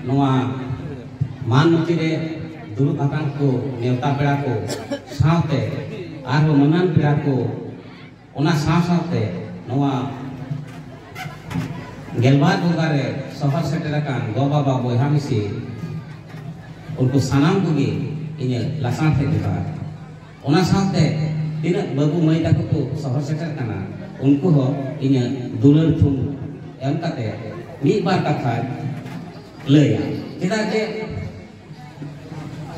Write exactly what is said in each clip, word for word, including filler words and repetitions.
ᱱᱚᱣᱟ ᱢᱟᱱ ᱢᱩᱪᱤ ᱨᱮ ᱫᱩᱲᱩᱵ ᱟᱠᱟᱱ ᱠᱚ ᱱᱮᱣᱛᱟ ᱯᱮᱲᱟ ᱠᱚ ᱥᱟᱶᱛᱮ ᱟᱨᱦᱚᱸ ᱢᱟᱹᱱᱟᱱ ᱯᱮᱲᱟ ᱠᱚ, ᱚᱱᱟ ᱥᱟᱶ ᱥᱟᱶᱛᱮ ᱱᱚᱣᱟ ᱜᱮᱞᱵᱟᱨ ᱵᱚᱸᱜᱟ ᱨᱮ ᱥᱚᱦᱚᱨ ᱥᱮᱴᱮᱨ ᱟᱠᱟᱱ ᱜᱚ ᱵᱟᱵᱟ ᱵᱚᱭᱦᱟ ᱢᱤᱥᱤ, ᱩᱱᱠᱩ ᱥᱟᱱᱟᱢ ᱠᱚᱜᱮ ᱤᱧᱟᱹᱜ ᱞᱟᱥᱟᱲ ᱛᱮ ᱡᱚᱦᱟᱨ᱾ ᱚᱱᱟ ᱥᱟᱶᱛᱮ ᱛᱤᱱᱟᱹᱜ ᱵᱟᱹᱵᱩ ᱢᱟᱹᱭ ᱛᱟᱠᱚ ᱠᱚ ᱥᱚᱦᱚᱨ ᱥᱮᱴᱮᱨ ᱠᱟᱱᱟ, ᱩᱱᱠᱩ ᱦᱚᱸ ᱤᱧᱟᱹᱜ ᱫᱩᱞᱟᱹᱲ ᱛᱷᱩᱢ ᱮᱢ ᱠᱟᱛᱮ ᱢᱤᱫ ᱵᱟᱨ ᱠᱟᱛᱷᱟᱧ ᱞᱟᱹᱭᱟ᱾ ᱪᱮᱫᱟᱜ ᱡᱮ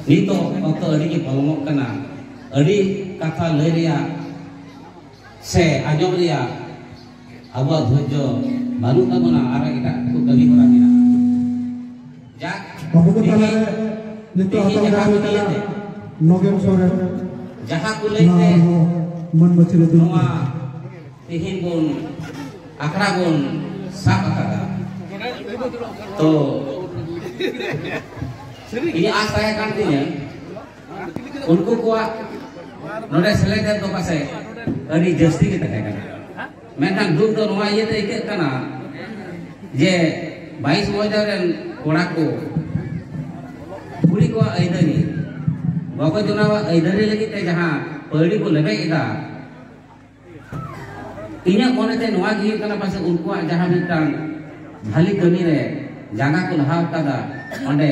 ᱱᱤᱛᱚᱜ ᱚᱠᱛᱚ ᱟᱹᱰᱤ ᱜᱮ ᱯᱚᱞᱚᱢᱚᱜ ᱠᱟᱱᱟ᱾ ᱟᱹᱰᱤ ᱠᱟᱛᱷᱟ ᱞᱟᱹᱭ ᱨᱮᱭᱟᱜ ᱥᱮ ᱟᱸᱡᱚᱢ ᱨᱮᱭᱟᱜ ᱟᱵᱚᱣᱟᱜ ᱫᱷᱳᱨᱡᱚ ᱵᱟᱹᱱᱩᱜ ᱛᱟᱵᱚᱱᱟ, ᱟᱨ ᱮᱴᱟᱜ ᱠᱚ ᱠᱟᱹᱢᱤ ᱦᱚᱨᱟ ᱢᱮᱱᱟᱜᱼᱟ᱾ ᱡᱟᱠ, ᱟᱵᱚ ᱠᱚ ᱛᱟᱞᱟᱨᱮ ᱱᱤᱛᱚᱜ ᱛᱮᱦᱮᱧ ᱦᱟᱛᱟᱣ ᱡᱟᱦᱟᱸ ᱫᱟᱲᱮ ᱠᱚ ᱞᱟᱹᱭ ᱠᱟᱱᱟ ᱛᱮ, ᱱᱚᱜᱮᱱ ᱥᱚᱨᱮᱱ, ᱡᱟᱦᱟᱸ ᱠᱚ ᱞᱟᱹᱭ ᱛᱮ ᱱᱚᱣᱟ ᱢᱟᱹᱱ ᱢᱟᱹᱪᱷᱤ ᱨᱮ ᱫᱩᱲᱩᱵ ᱱᱚᱣᱟ ᱠᱟᱱᱟ᱾ ᱛᱮᱦᱮᱧ ᱵᱚᱱ ᱟᱠᱷᱲᱟ ᱵᱚᱱ ᱥᱟᱵ ᱟᱠᱟᱫᱟ᱾ ᱛᱚ ᱤᱧᱟᱹᱜ ᱟᱥ ᱛᱟᱦᱮᱸ ᱠᱟᱱ ᱛᱤᱧᱟᱹ ᱩᱱᱠᱩ ᱠᱚᱣᱟᱜ ᱱᱚᱰᱮ ᱥᱮᱞᱮᱫ ᱫᱚ ᱯᱟᱥᱮᱡ ᱟᱹᱰᱤ ᱡᱟᱹᱥᱛᱤ ᱜᱮ ᱛᱟᱦᱮᱸ ᱠᱟᱱᱟ᱾ ᱢᱮᱱᱠᱷᱟᱱ ᱫᱩᱠ ᱫᱚ ᱱᱚᱣᱟ ᱤᱭᱟᱹᱛᱮ ᱟᱹᱭᱠᱟᱹᱜ ᱠᱟᱱᱟ ᱡᱮ ᱵᱟᱭᱤᱥ ᱢᱚᱦᱤᱫᱟ ᱨᱮᱱ ᱠᱚᱲᱟ ᱠᱚ ᱠᱩᱲᱤ ᱠᱚᱣᱟᱜ ᱟᱹᱭᱫᱟᱹᱨᱤ, ᱜᱚᱜᱚ ᱡᱚᱱᱟᱣᱟᱜ ᱟᱹᱭᱫᱟᱹᱨᱤ ᱞᱟᱹᱜᱤᱫ ᱛᱮ ᱡᱟᱦᱟᱸ ᱯᱟᱹᱣᱲᱤ ᱠᱚ ᱞᱮᱵᱮᱫ ᱮᱫᱟ, ᱤᱧᱟᱹᱜ ᱢᱚᱱᱮᱛᱮ ᱱᱚᱣᱟ ᱜᱮ ᱦᱩᱭᱩᱜ ᱠᱟᱱᱟ, ᱯᱟᱥᱮᱡ ᱩᱱᱠᱩᱣᱟᱜ ᱡᱟᱦᱟᱸ ᱢᱤᱫᱴᱟᱝ ᱵᱷᱟᱹᱞᱤ ᱠᱟᱹᱢᱤ ᱨᱮ ᱡᱟᱸᱜᱟ ᱠᱚ ᱞᱟᱦᱟ ᱟᱠᱟᱫᱟ, ᱚᱸᱰᱮ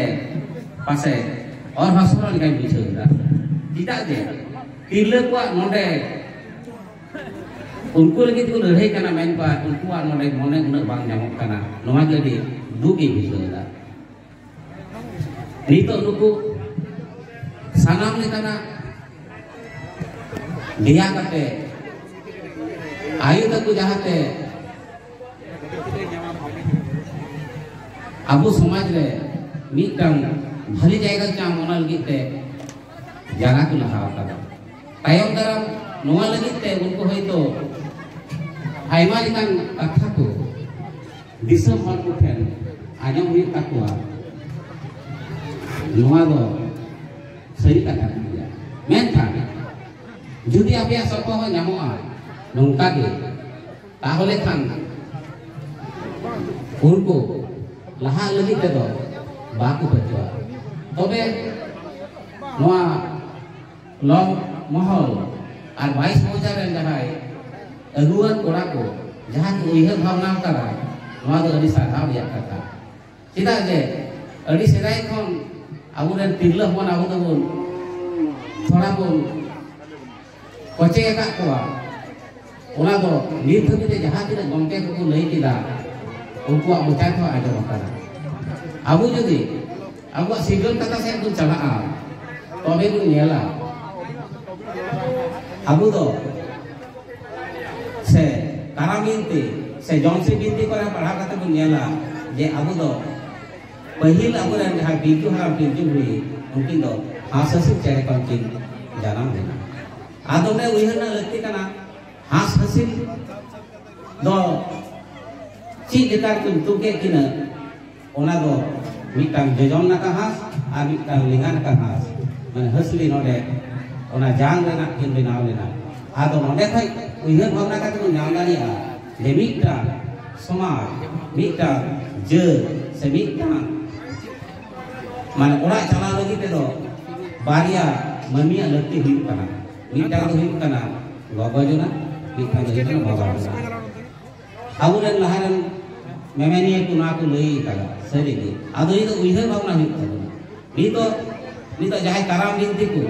ᱯᱟᱥᱮᱡ ᱚᱨ ᱦᱟᱹᱥᱩᱨ ᱞᱮᱠᱟᱧ ᱵᱩᱡᱷᱟᱹᱣ ᱮᱫᱟ᱾ ᱪᱮᱫᱟᱜ ᱡᱮ ᱛᱤᱨᱞᱟᱹ ᱠᱚᱣᱟᱜ ᱱᱚᱰᱮ ᱩᱱᱠᱩ ᱞᱟᱹᱜᱤᱫ ᱠᱚ ᱞᱟᱹᱲᱦᱟᱹᱭ ᱠᱟᱱᱟ ᱢᱮᱱᱠᱷᱟᱱ ᱩᱱᱠᱩᱣᱟᱜ ᱱᱚᱰᱮ ᱢᱚᱱᱮ ᱩᱱᱟᱹᱜ ᱵᱟᱝ ᱧᱟᱢᱚᱜ ᱠᱟᱱᱟ᱾ ᱱᱚᱣᱟ ᱜᱮ ᱟᱹᱰᱤ ᱫᱩᱠ ᱤᱧ ᱵᱩᱡᱷᱟᱹᱣ ᱮᱫᱟ᱾ ᱱᱤᱛᱚᱜ ᱱᱩᱠᱩ ᱥᱟᱱᱟᱢ ᱞᱮᱠᱟᱱᱟᱜ ᱫᱮᱭᱟ ᱠᱟᱛᱮ ᱟᱭᱳ ᱛᱟᱠᱚ ᱡᱟᱦᱟᱸᱛᱮ ᱟᱵᱚ ᱥᱚᱢᱟᱡᱽ ᱨᱮ ᱢᱤᱫᱴᱟᱝ ᱵᱷᱟᱹᱞᱤ ᱡᱟᱭᱜᱟ ᱧᱟᱢ, ᱚᱱᱟ ᱞᱟᱹᱜᱤᱫ ᱛᱮ ᱡᱟᱸᱜᱟ ᱠᱚ ᱞᱟᱦᱟ ᱟᱠᱟᱫᱟ᱾ ᱛᱟᱭᱚᱢ ᱫᱟᱨᱟᱢ ᱱᱚᱣᱟ ᱞᱟᱹᱜᱤᱫ ᱛᱮ ᱩᱱᱠᱩ ᱦᱚᱭᱛᱳ ᱟᱭᱢᱟ ᱞᱮᱠᱟᱱ ᱠᱟᱛᱷᱟ ᱠᱚ ᱫᱤᱥᱚᱢ ᱦᱚᱲ ᱠᱚᱴᱷᱮᱱ ᱟᱸᱡᱚᱢ ᱦᱩᱭᱩᱜ ᱛᱟᱠᱚᱣᱟ᱾ ᱱᱚᱣᱟ ᱫᱚ ᱥᱟᱹᱨᱤ ᱠᱟᱛᱷᱟ ᱠᱟᱱ ᱜᱮᱭᱟ᱾ ᱢᱮᱱᱠᱷᱟᱱ ᱡᱩᱫᱤ ᱟᱯᱮᱭᱟᱜ ᱥᱚᱯᱚᱦᱚᱫ ᱧᱟᱢᱚᱜᱼᱟ ᱱᱚᱝᱠᱟ ᱜᱮ, ᱛᱟᱦᱚᱞᱮ ᱠᱷᱟᱱ ᱩᱱᱠᱩ ᱞᱟᱦᱟᱜ ᱞᱟᱹᱜᱤᱫ ᱛᱮᱫᱚ ᱵᱟᱠᱚ ᱯᱟᱹᱛᱭᱟᱹᱣᱟ᱾ ᱛᱚᱵᱮ ᱱᱚᱣᱟ ᱞᱚᱝ ᱢᱚᱦᱚᱞ ᱟᱨ ᱵᱟᱭᱤᱥ ᱢᱚᱣᱡᱟ ᱨᱮᱱ ᱡᱟᱦᱟᱸᱭ ᱟᱹᱜᱩᱣᱟᱹᱱ ᱠᱚᱲᱟ ᱠᱚ ᱡᱟᱦᱟᱸ ᱠᱚ ᱩᱭᱦᱟᱹᱨ ᱵᱷᱟᱵᱽᱱᱟ ᱟᱠᱟᱫᱟ, ᱱᱚᱣᱟ ᱫᱚ ᱟᱹᱰᱤ ᱥᱟᱨᱦᱟᱣ ᱨᱮᱭᱟᱜ ᱠᱟᱛᱷᱟ᱾ ᱪᱮᱫᱟᱜ ᱡᱮ ᱟᱹᱰᱤ ᱥᱮᱫᱟᱭ ᱠᱷᱚᱱ ᱟᱵᱚᱨᱮᱱ ᱛᱤᱨᱞᱟᱹ ᱦᱚᱯᱚᱱ ᱟᱵᱚ ᱫᱚᱵᱚᱱ ᱛᱷᱚᱲᱟ ᱵᱚᱱ ᱠᱚᱪᱮ ᱟᱠᱟᱫ ᱠᱚᱣᱟ᱾ ᱚᱱᱟ ᱫᱚ ᱱᱤᱛ ᱫᱷᱟᱹᱵᱤᱡ ᱛᱮ ᱡᱟᱦᱟᱸ ᱛᱤᱱᱟᱹᱜ ᱜᱚᱢᱠᱮ ᱠᱚᱠᱚ ᱞᱟᱹᱭ ᱠᱮᱫᱟ, ᱩᱱᱠᱩᱣᱟᱜ ᱢᱚᱪᱟ ᱛᱮᱦᱚᱸ ᱟᱸᱡᱚᱢ ᱟᱠᱟᱱᱟ᱾ ᱟᱵᱚ ᱡᱩᱫᱤ ᱟᱵᱚᱣᱟᱜ ᱥᱤᱨᱡᱚᱱ ᱠᱟᱛᱷᱟ ᱥᱮᱫ ᱵᱚᱱ ᱪᱟᱞᱟᱜᱼᱟ, ᱛᱚᱵᱮ ᱵᱚᱱ ᱧᱮᱞᱟ ᱟᱵᱚ ᱫᱚ ᱥᱮ ᱠᱟᱨᱟᱢ ᱵᱤᱱᱛᱤ ᱥᱮ ᱡᱚᱢᱥᱤᱢ ᱵᱤᱱᱛᱤ ᱠᱚᱨᱮ ᱯᱟᱲᱦᱟᱣ ᱠᱟᱛᱮ ᱵᱚᱱ ᱧᱮᱞᱟ ᱡᱮ ᱟᱵᱚ ᱫᱚ ᱯᱟᱹᱦᱤᱞ ᱟᱵᱚᱨᱮᱱ ᱡᱟᱦᱟᱸᱭ ᱯᱤᱞᱪᱩ ᱦᱟᱲᱟᱢ ᱯᱤᱞᱪᱩ ᱵᱩᱲᱦᱤ, ᱩᱱᱠᱤᱱ ᱫᱚ ᱦᱟᱸᱥ ᱦᱟᱹᱥᱤᱞ ᱪᱮᱬᱮ ᱠᱷᱚᱱ ᱠᱤᱱ ᱡᱟᱱᱟᱢ ᱞᱮᱱᱟ᱾ ᱟᱫᱚ ᱚᱸᱰᱮ ᱩᱭᱦᱟᱹᱨ ᱨᱮᱱᱟᱜ ᱞᱟᱹᱠᱛᱤ ᱠᱟᱱᱟ, ᱦᱟᱸᱥ ᱦᱟᱹᱥᱤᱞ ᱫᱚ ᱪᱮᱫ ᱞᱮᱠᱟ ᱠᱚ ᱧᱩᱛᱩᱢ ᱠᱮᱫ ᱠᱤᱱᱟ? ᱚᱱᱟ ᱫᱚ ᱢᱤᱫᱴᱟᱝ ᱡᱚᱡᱚᱢ ᱱᱟᱠᱷᱟ ᱦᱟᱸᱥ ᱟᱨ ᱢᱤᱫᱴᱟᱝ ᱞᱮᱸᱜᱟ ᱱᱟᱠᱷᱟ ᱦᱟᱸᱥ, ᱢᱟᱱᱮ ᱦᱟᱹᱥᱞᱤ ᱱᱚᱰᱮ ᱚᱱᱟ ᱡᱟᱝ ᱨᱮᱱᱟᱜ ᱠᱤᱱ ᱵᱮᱱᱟᱣ ᱞᱮᱱᱟ᱾ ᱟᱫᱚ ᱱᱚᱰᱮ ᱠᱷᱚᱱ ᱩᱭᱦᱟᱹᱨ ᱵᱷᱟᱵᱽᱱᱟ ᱠᱟᱛᱮ ᱵᱚᱱ ᱧᱟᱢ ᱫᱟᱲᱮᱭᱟᱜᱼᱟ ᱡᱮ ᱢᱤᱫᱴᱟᱝ ᱥᱚᱢᱟᱡᱽ, ᱢᱤᱫᱴᱟᱝ ᱡᱟᱹᱛ ᱥᱮ ᱢᱤᱫᱴᱟᱝ ᱢᱟᱱᱮ ᱚᱲᱟᱜ ᱪᱟᱞᱟᱣ ᱞᱟᱹᱜᱤᱫ ᱛᱮᱫᱚ ᱵᱟᱨᱭᱟ ᱢᱟᱹᱱᱢᱤᱭᱟᱜ ᱞᱟᱹᱠᱛᱤ ᱦᱩᱭᱩᱜ ᱠᱟᱱᱟ᱾ ᱢᱤᱫᱴᱟᱝ ᱫᱚ ᱦᱩᱭᱩᱜ ᱠᱟᱱᱟ ᱜᱚᱜᱚ ᱡᱚᱱᱟ, ᱢᱤᱫᱴᱟᱝ ᱫᱚ ᱦᱩᱭᱩᱜ ᱠᱟᱱᱟ ᱵᱟᱵᱟ ᱡᱚᱱᱟ᱾ ᱟᱵᱚᱨᱮᱱ ᱞᱟᱦᱟᱨᱮᱱ ᱢᱮᱢᱮᱱᱤᱭᱟᱹ ᱠᱚ ᱱᱚᱣᱟ ᱠᱚ ᱞᱟᱹᱭ ᱠᱟᱫᱟ, ᱥᱟᱹᱨᱤᱜᱮ᱾ ᱟᱫᱚ ᱱᱤᱛᱚᱜ ᱩᱭᱦᱟᱹᱨ ᱵᱷᱟᱵᱽᱱᱟ ᱦᱩᱭᱩᱜ ᱛᱟᱵᱚᱱᱟ᱾ ᱱᱤᱛᱚᱜ, ᱱᱤᱛᱚᱜ ᱡᱟᱦᱟᱸᱭ ᱠᱟᱨᱟᱢ ᱵᱤᱱᱛᱤ ᱠᱚ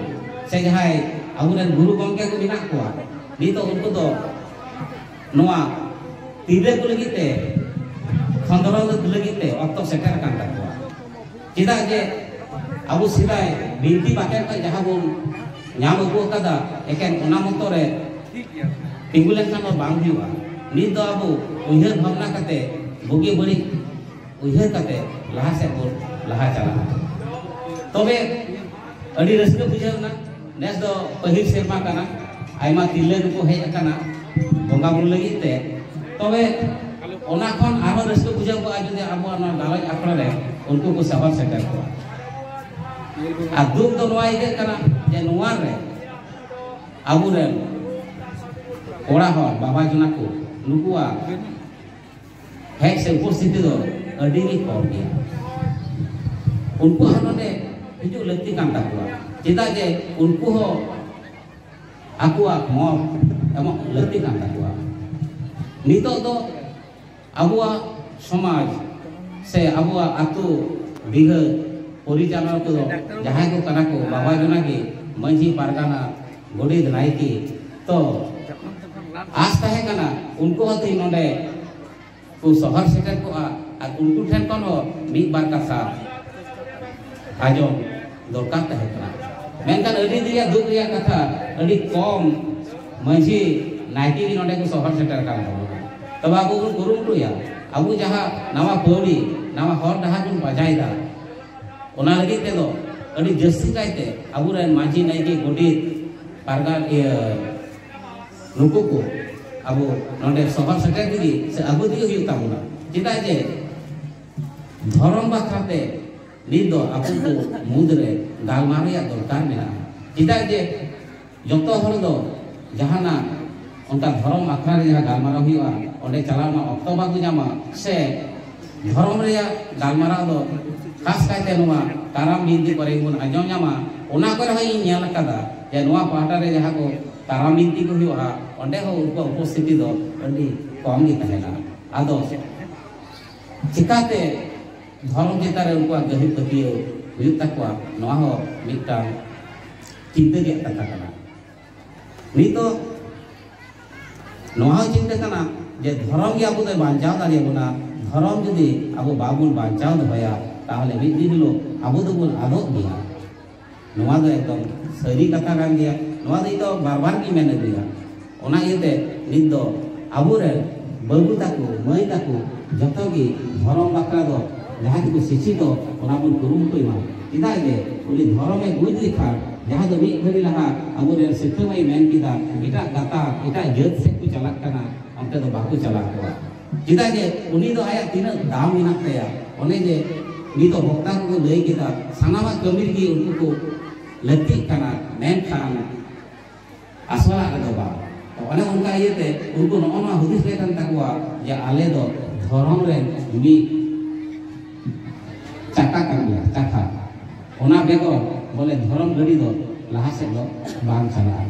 ᱥᱮ ᱡᱟᱦᱟᱸᱭ ᱟᱵᱚᱨᱮᱱ ᱜᱩᱨᱩ ᱜᱚᱢᱠᱮ ᱠᱚ ᱢᱮᱱᱟᱜ ᱠᱚᱣᱟ, ᱱᱤᱛᱚᱜ ᱩᱱᱠᱩ ᱫᱚ ᱱᱚᱣᱟ ᱛᱤᱨᱞᱟᱹ ᱠᱚ ᱞᱟᱹᱜᱤᱫ ᱛᱮ, ᱠᱷᱚᱸᱫᱽᱨᱚᱸᱫᱽ ᱞᱟᱹᱜᱤᱫ ᱛᱮ ᱚᱠᱛᱚ ᱥᱮᱴᱮᱨ ᱟᱠᱟᱱ ᱛᱟᱠᱚᱣᱟ᱾ ᱪᱮᱫᱟᱜ ᱡᱮ ᱟᱵᱚ ᱥᱮᱫᱟᱭ ᱵᱤᱱᱛᱤ ᱵᱟᱠᱷᱮᱬ ᱠᱷᱚᱱ ᱡᱟᱦᱟᱸ ᱵᱚᱱ ᱧᱟᱢ ᱟᱹᱜᱩ ᱟᱠᱟᱫᱟ, ᱮᱠᱮᱱ ᱚᱱᱟ ᱢᱚᱛᱚ ᱨᱮ ᱛᱤᱸᱜᱩ ᱞᱮᱱᱠᱷᱟᱱ ᱫᱚ ᱵᱟᱝ ᱦᱩᱭᱩᱜᱼᱟ᱾ ᱱᱤᱛ ᱫᱚ ᱟᱵᱚ ᱩᱭᱦᱟᱹᱨ ᱵᱷᱟᱵᱽᱱᱟ ᱠᱟᱛᱮ, ᱵᱩᱜᱤ ᱵᱟᱹᱲᱤᱡ ᱩᱭᱦᱟᱹᱨ ᱠᱟᱛᱮ ᱞᱟᱦᱟ ᱥᱮᱫ ᱵᱚᱱ ᱞᱟᱦᱟ ᱪᱟᱞᱟᱜᱼᱟ᱾ ᱛᱚᱵᱮ ᱟᱹᱰᱤ ᱨᱟᱹᱥᱠᱟᱹ ᱵᱩᱡᱷᱟᱹᱣ ᱮᱱᱟ᱾ ᱱᱮᱥ ᱫᱚ ᱯᱟᱹᱦᱤᱞ ᱥᱮᱨᱢᱟ ᱠᱟᱱᱟ, ᱟᱭᱢᱟ ᱛᱤᱨᱞᱟᱹ ᱠᱚᱠᱚ ᱦᱮᱡ ᱟᱠᱟᱱᱟ ᱵᱚᱸᱜᱟ ᱵᱩᱨᱩ ᱞᱟᱹᱜᱤᱫ ᱛᱮ᱾ ᱛᱚᱵᱮ ᱚᱱᱟ ᱠᱷᱚᱱ ᱟᱨᱦᱚᱸ ᱨᱟᱹᱥᱠᱟᱹ ᱵᱩᱡᱷᱟᱹᱣ ᱠᱚᱜᱼᱟ ᱡᱩᱫᱤ ᱟᱵᱚᱣᱟᱜ ᱱᱚᱣᱟ ᱜᱟᱞᱚᱪ ᱟᱠᱷᱲᱟ ᱨᱮ ᱩᱱᱠᱩ ᱠᱚ ᱥᱟᱵᱟᱫ ᱥᱮᱴᱮᱨ ᱠᱚᱣᱟ᱾ ᱟᱨ ᱫᱩᱠ ᱫᱚ ᱱᱚᱣᱟ ᱟᱹᱭᱠᱟᱹᱜ ᱠᱟᱱᱟ ᱡᱮ ᱱᱚᱣᱟ ᱨᱮ ᱟᱵᱚᱨᱮᱱ ᱠᱚᱲᱟ ᱦᱚᱲ, ᱵᱟᱵᱟ ᱡᱚᱱᱟ ᱠᱚ, ᱱᱩᱠᱩᱣᱟᱜ ᱦᱮᱡ ᱥᱮ ᱩᱯᱚᱥᱛᱷᱤᱛᱤ ᱫᱚ ᱟᱹᱰᱤ ᱜᱮ ᱠᱚᱢ ᱜᱮᱭᱟ᱾ ᱩᱱᱠᱩ ᱦᱚᱸ ᱱᱚᱰᱮ ᱦᱤᱡᱩᱜ ᱞᱟᱹᱠᱛᱤ ᱠᱟᱱ ᱛᱟᱠᱚᱣᱟ᱾ ᱪᱮᱫᱟᱜ ᱡᱮ ᱩᱱᱠᱩ ᱦᱚᱸ ᱟᱠᱚᱣᱟᱜ ᱢᱚᱛ ᱮᱢᱚᱜ ᱞᱟᱹᱠᱛᱤ ᱠᱟᱱ ᱛᱟᱠᱚᱣᱟ᱾ ᱱᱤᱛᱚᱜ ᱫᱚ ᱟᱵᱚᱣᱟᱜ ᱥᱚᱢᱟᱡᱽ ᱥᱮ ᱟᱵᱚᱣᱟᱜ ᱟᱹᱛᱩ ᱵᱤᱜᱷᱟᱹ ᱯᱚᱨᱤᱪᱟᱞᱚᱱᱟ ᱠᱚᱫᱚ ᱡᱟᱦᱟᱸᱭ ᱠᱚ ᱠᱟᱱᱟ ᱠᱚ, ᱵᱟᱵᱟ ᱡᱚᱱᱟ ᱜᱮ ᱢᱟᱹᱡᱷᱤ, ᱯᱟᱨᱜᱟᱱᱟ, ᱜᱚᱰᱮᱛ, ᱱᱟᱭᱠᱮ᱾ ᱛᱚ ᱟᱥ ᱛᱟᱦᱮᱸ ᱠᱟᱱᱟ ᱩᱱᱠᱩ ᱦᱚᱸ ᱛᱮᱦᱮᱧ ᱱᱚᱰᱮ ᱠᱚ ᱥᱚᱦᱚᱨ ᱥᱮᱴᱮᱨ ᱠᱚᱜᱼᱟ ᱟᱨ ᱩᱱᱠᱩ ᱴᱷᱮᱱ ᱠᱷᱚᱱ ᱦᱚᱸ ᱢᱤᱫ ᱵᱟᱨ ᱠᱟᱛᱷᱟ ᱟᱸᱡᱚᱢ ᱫᱚᱨᱠᱟᱨ ᱛᱟᱦᱮᱸ ᱠᱟᱱᱟ᱾ ᱢᱮᱱᱠᱷᱟᱱ ᱟᱹᱰᱤ ᱨᱮᱭᱟᱜ ᱫᱩᱠ ᱨᱮᱭᱟᱜ ᱠᱟᱛᱷᱟ, ᱟᱹᱰᱤ ᱠᱚᱢ ᱢᱟᱹᱡᱷᱤ, ᱱᱟᱭᱠᱮ ᱜᱮ ᱱᱚᱰᱮ ᱠᱚ ᱥᱚᱦᱚᱨ ᱥᱮᱴᱮᱨ ᱠᱟᱱ ᱛᱟᱵᱚᱱᱟ᱾ ᱛᱚᱵᱮ ᱟᱵᱚ ᱵᱚᱱ ᱠᱩᱨᱩᱢᱩᱴᱩᱭᱟ, ᱟᱵᱚ ᱡᱟᱦᱟᱸ ᱱᱟᱣᱟ ᱯᱟᱹᱣᱲᱤ, ᱱᱟᱣᱟ ᱦᱚᱨ ᱰᱟᱦᱟᱨ ᱵᱚᱱ ᱯᱟᱸᱡᱟᱭᱮᱫᱟ, ᱚᱱᱟ ᱞᱟᱹᱜᱤᱫ ᱛᱮᱫᱚ ᱟᱹᱰᱤ ᱡᱟᱹᱥᱛᱤ ᱠᱟᱭᱛᱮ ᱟᱵᱚᱨᱮᱱ ᱢᱟᱹᱡᱷᱤ, ᱱᱟᱭᱠᱮ, ᱜᱚᱰᱮᱛ, ᱯᱟᱨᱜᱟᱱ, ᱤᱭᱟᱹ, ᱱᱩᱠᱩ ᱠᱚ ᱟᱵᱚ ᱱᱚᱰᱮ ᱥᱚᱦᱚᱨ ᱥᱮᱴᱮᱨ ᱛᱮᱜᱮ ᱥᱮ ᱟᱹᱜᱩ ᱛᱮᱜᱮ ᱦᱩᱭᱩᱜ ᱛᱟᱵᱚᱱᱟ᱾ ᱪᱮᱫᱟᱜ ᱡᱮ ᱫᱷᱚᱨᱚᱢ ᱵᱟᱠᱷᱨᱟ ᱛᱮ ᱱᱤᱛ ᱫᱚ ᱟᱵᱚ ᱠᱚ ᱢᱩᱫᱽᱨᱮ ᱜᱟᱞᱢᱟᱨᱟᱣ ᱨᱮᱭᱟᱜ ᱫᱚᱨᱠᱟᱨ ᱢᱮᱱᱟᱜᱼᱟ᱾ ᱪᱮᱫᱟᱜ ᱡᱮ ᱡᱚᱛᱚ ᱦᱚᱲ ᱫᱚ ᱡᱟᱦᱟᱱᱟᱜ ᱚᱱᱠᱟ ᱫᱷᱚᱨᱚᱢ ᱟᱠᱷᱲᱟ ᱨᱮ ᱡᱟᱦᱟᱸ ᱜᱟᱞᱢᱟᱨᱟᱣ ᱦᱩᱭᱩᱜᱼᱟ, ᱚᱸᱰᱮ ᱪᱟᱞᱟᱣ ᱨᱮᱱᱟᱜ ᱚᱠᱛᱚ ᱵᱟᱠᱚ ᱧᱟᱢᱟ, ᱥᱮ ᱫᱷᱚᱨᱚᱢ ᱨᱮᱭᱟᱜ ᱜᱟᱞᱢᱟᱨᱟᱣ ᱫᱚ ᱠᱷᱟᱥ ᱠᱟᱭᱛᱮ ᱱᱚᱣᱟ ᱠᱟᱨᱟᱢ ᱵᱤᱱᱛᱤ ᱠᱚᱨᱮ ᱜᱮᱵᱚᱱ ᱟᱸᱡᱚᱢ ᱧᱟᱢᱟ᱾ ᱚᱱᱟ ᱠᱚᱨᱮ ᱦᱚᱸ ᱤᱧ ᱧᱮᱞ ᱟᱠᱟᱫᱟ ᱡᱮ ᱱᱚᱣᱟ ᱯᱟᱦᱴᱟ ᱨᱮ ᱡᱟᱦᱟᱸ ᱠᱚ ᱠᱟᱨᱟᱢ ᱵᱤᱱᱛᱤ ᱠᱚ ᱦᱩᱭᱩᱜᱼᱟ, ᱚᱸᱰᱮ ᱦᱚᱸ ᱩᱱᱠᱩᱣᱟᱜ ᱩᱯᱚᱥᱛᱷᱤᱛᱤ ᱫᱚ ᱟᱹᱰᱤ ᱠᱚᱢ ᱜᱮ ᱛᱟᱦᱮᱱᱟ᱾ ᱟᱫᱚ ᱪᱤᱠᱟᱛᱮ ᱫᱷᱚᱨᱚᱢ ᱪᱮᱛᱟᱱ ᱨᱮ ᱩᱱᱠᱩᱣᱟᱜ ᱜᱟᱹᱦᱤᱨ ᱯᱟᱹᱛᱭᱟᱹᱣ ᱦᱩᱭᱩᱜ ᱛᱟᱠᱚᱣᱟ, ᱱᱚᱣᱟ ᱦᱚᱸ ᱢᱤᱫᱴᱟᱝ ᱪᱤᱱᱛᱟᱹ ᱨᱮᱭᱟᱜ ᱠᱟᱛᱷᱟ ᱠᱟᱱᱟ᱾ ᱱᱤᱛᱚᱜ ᱱᱚᱣᱟ ᱦᱚᱸ ᱪᱤᱱᱛᱟᱹ ᱠᱟᱱᱟ ᱡᱮ ᱫᱷᱚᱨᱚᱢ ᱜᱮ ᱟᱵᱚ ᱫᱚᱭ ᱵᱟᱧᱪᱟᱣ ᱫᱟᱲᱮᱭᱟᱵᱚᱱᱟ᱾ ᱫᱷᱚᱨᱚᱢ ᱡᱩᱫᱤ ᱟᱵᱚ ᱵᱟᱵᱚᱱ ᱵᱟᱧᱪᱟᱣ ᱫᱚᱦᱚᱭᱟ, ᱛᱟᱦᱚᱞᱮ ᱢᱤᱫ ᱫᱤᱱ ᱦᱤᱞᱳᱜ ᱟᱵᱚ ᱫᱚᱵᱚᱱ ᱟᱫᱚᱜ ᱜᱮᱭᱟ᱾ ᱱᱚᱣᱟ ᱫᱚ ᱮᱠᱫᱚᱢ ᱥᱟᱹᱨᱤ ᱠᱟᱛᱷᱟ ᱠᱟᱱ ᱜᱮᱭᱟ᱾ ᱱᱚᱣᱟ ᱫᱚ ᱤᱧ ᱫᱚ ᱵᱟᱨ ᱵᱟᱨ ᱜᱤᱧ ᱢᱮᱱ ᱟᱹᱜᱩᱭᱟ᱾ ᱚᱱᱟ ᱤᱭᱟᱹᱛᱮ ᱱᱤᱛ ᱫᱚ ᱟᱵᱚᱨᱮᱱ ᱵᱟᱹᱵᱩ ᱛᱟᱠᱚ, ᱢᱟᱹᱭ ᱛᱟᱠᱚ ᱡᱚᱛᱚ ᱜᱮ ᱫᱷᱚᱨᱚᱢ ᱵᱟᱠᱷᱨᱟ ᱫᱚ ᱡᱟᱦᱟᱸ ᱜᱮᱠᱚ ᱥᱤᱪᱪᱷᱤᱛᱚ, ᱚᱱᱟ ᱵᱚᱱ ᱠᱩᱨᱩᱢᱩᱴᱩᱭ ᱢᱟ᱾ ᱪᱮᱫᱟᱜ ᱡᱮ ᱩᱱᱤ ᱫᱷᱚᱨᱚᱢᱮ ᱵᱩᱡᱽ ᱞᱮᱠᱷᱟᱱ, ᱡᱟᱦᱟᱸ ᱫᱚ ᱢᱤᱫ ᱜᱷᱟᱹᱲᱤ ᱞᱟᱦᱟ ᱟᱵᱚᱨᱮᱱ ᱥᱤᱠᱷᱟᱹ ᱢᱟᱹᱭ ᱢᱮᱱ ᱠᱮᱫᱟ, ᱮᱴᱟᱜ ᱜᱟᱛᱟᱠ, ᱮᱴᱟᱜ ᱡᱟᱹᱛ ᱥᱮᱫ ᱠᱚ ᱪᱟᱞᱟᱜ ᱠᱟᱱᱟ, ᱚᱱᱛᱮ ᱫᱚ ᱵᱟᱠᱚ ᱪᱟᱞᱟᱣ ᱠᱚᱜᱼᱟ᱾ ᱪᱮᱫᱟᱜ ᱡᱮ ᱩᱱᱤ ᱫᱚ ᱟᱭᱟᱜ ᱛᱤᱱᱟᱹᱜ ᱫᱟᱢ ᱢᱮᱱᱟᱜ ᱛᱟᱭᱟ, ᱚᱱᱮ ᱡᱮ ᱱᱤᱛᱚᱜ ᱵᱚᱠᱛᱟ ᱠᱚᱠᱚ ᱞᱟᱹᱭ ᱠᱮᱫᱟ, ᱥᱟᱱᱟᱢᱟᱜ ᱠᱟᱹᱢᱤ ᱨᱮᱜᱮ ᱩᱱᱠᱩ ᱠᱚ ᱞᱟᱹᱠᱛᱤᱜ ᱠᱟᱱᱟ, ᱢᱮᱱᱠᱷᱟᱱ ᱟᱥᱚᱞᱟᱜ ᱨᱮᱫᱚ ᱵᱟᱝ᱾ ᱛᱚ ᱚᱱᱮ ᱚᱱᱠᱟ ᱤᱭᱟᱹᱛᱮ ᱩᱱᱠᱩ ᱱᱚᱜᱼᱚ ᱱᱚᱣᱟ ᱦᱩᱫᱤᱥ ᱨᱮ ᱠᱟᱱ ᱛᱟᱠᱚᱣᱟ ᱡᱮ ᱟᱞᱮ ᱫᱚ ᱫᱷᱚᱨᱚᱢ ᱨᱮ ᱢᱤᱫ ᱪᱟᱠᱟ ᱠᱟᱱ ᱜᱮᱭᱟ, ᱪᱟᱠᱟ᱾ ᱵᱮᱜᱚᱨ ᱵᱚᱞᱮ ᱫᱷᱚᱨᱚᱢ ᱜᱟᱹᱰᱤ ᱫᱚ ᱞᱟᱦᱟ ᱥᱮᱫ ᱫᱚ ᱵᱟᱝ ᱪᱟᱞᱟᱜᱼᱟ᱾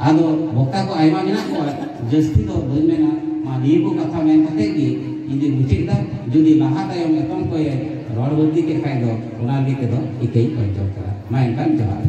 ᱟᱫᱚ ᱵᱚᱠᱛᱟ ᱠᱚ ᱟᱭᱢᱟ ᱢᱮᱱᱟᱜ ᱠᱚᱣᱟ, ᱡᱟᱹᱥᱛᱤ ᱫᱚ ᱵᱟᱹᱧ ᱢᱮᱱᱟ᱾ ᱢᱟ ᱱᱤᱭᱟᱹ ᱠᱚ ᱠᱟᱛᱷᱟ ᱢᱮᱱ ᱠᱟᱛᱮ ᱜᱮ ᱤᱧ ᱫᱩᱧ ᱢᱩᱪᱟᱹᱫ ᱮᱫᱟ᱾ ᱡᱩᱫᱤ ᱞᱟᱦᱟ ᱛᱟᱭᱚᱢ ᱮᱛᱚᱢ ᱠᱚᱭᱮ ᱨᱚᱲ ᱵᱟᱹᱲᱛᱤ ᱠᱮᱫ ᱠᱷᱟᱡ ᱫᱚ ᱚᱱᱟ ᱞᱟᱹᱜᱤᱫ ᱛᱮᱫᱚ ᱤᱠᱟᱹᱧ ᱠᱷᱚᱡ ᱡᱚᱝ ᱠᱟᱱᱟ᱾ ᱢᱟ ᱮᱱᱠᱷᱟᱱ ᱡᱚᱦᱟᱨ᱾